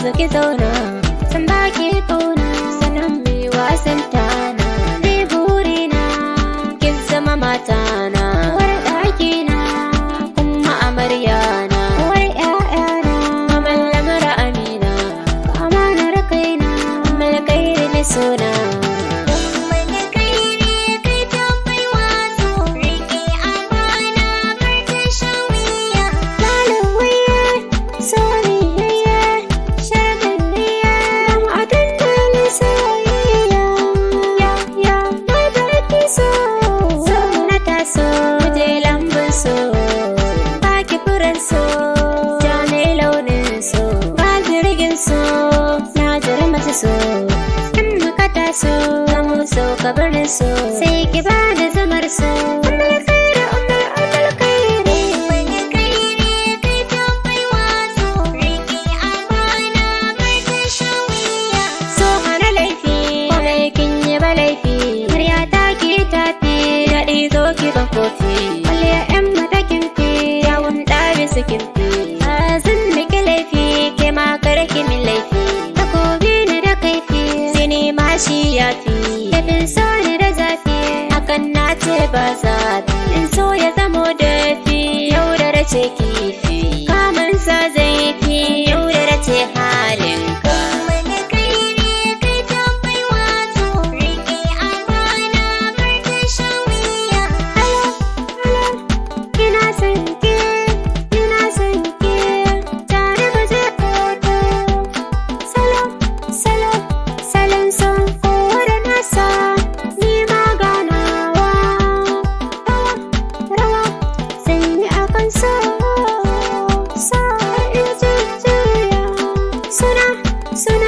Zo ki zauna, san baki kauna, sanan mi wasan tana. Ni burina, kin zama matana. Uwar ɗakina, kuma amaryana. Uwar ƴaƴana, mallamar amina. Amanar kaina, malkairi na suna. So, in muka taso, zamu so kabarin so, sai ki bani zamar so. Ummul khairi, ummul ummul khairi. So hana laifi, komai kin yi ba laifi. Murya ta ki tafi, daɗi zo ki ban kofi. Kwalliya ƴan mata kin fi, yawon ɗari su kin fi. Zan miki laifi, ke ma kar ki min laifi. Takobi ni da kaifi, sini ma shi ya fi. Tafin so ni da zafi, hakan na ce ba zafi. In so ya zamo dafi, yau da race kifi. Kamun sa zai fi, yau da race halinka. Ina son ki, ina son ki, tare mu je kotu. Salo, salo, salon son kowa da nasa, ni ma ganawa. Rawa, rawa, zan yi akan so, so in jujjuya. Suna, suna.